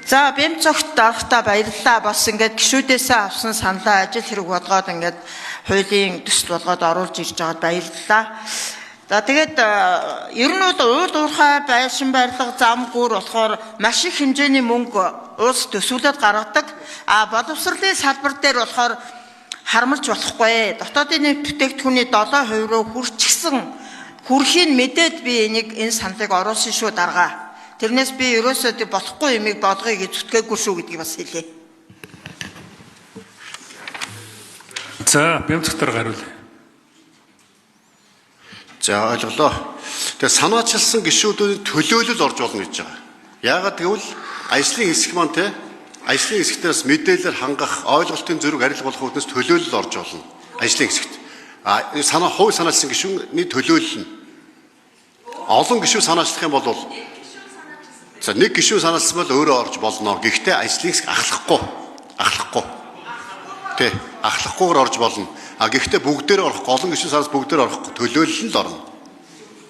За, Бямцогт орохдоо баярлалаа. Бас ингээд гишүүдээсээ авсан саналаа ажил хэрэг болгоод ингээд хуулийн төсөл болгоод оруулж ирж байгаад баярлалаа. За, тэгээд ер нь бол уул уурхай байшин барилга зам гүр болохоор маш их хэмжээний мөнгө улс төсөөлөд гаргадаг. А боловсролын салбар дээр болохоор харамлж болохгүй. Дотоодын нийт бүтээгдэхүүний 7% руу хүрчихсэн хүрхийг мэдээд би энийг энэ саналыг оруулсан шүү, дарга. Тэрнээс би ерөөсөө болохгүй юмыг болгоё гэж зүтгээгүй шүү гэдгийг бас хэлье. За, Бямцогтор хариулъя. За, ойлголоо. Тэгээ санаачилсан гишүүдийн төлөөлөл орж болно гэж байгаа. Яагаад гэвэл ажлын хэсэг маань те ажлын хэсэгтээс мэдээлэлээр хангах ойлголтын зөрүүг арилга болох үүднээс төлөөлөл орж болно. Ажлын хэсэгт. А санаа хувь санаачилсан гишүүний төлөөлөл нь олон гишүүн санаачлах юм бол за нэг гишүүн санаачилсан бол өөрөө орж болно. Гэхдээ ажлын хэсэг ахлахгүй. Ахлахгүй. Тэ, ахлахгүйгээр орж болно. А гэхдээ бүгдээр орохгүй, олон гишүүн санаас бүгдээр орохгүй, төлөөлөл нь л орно.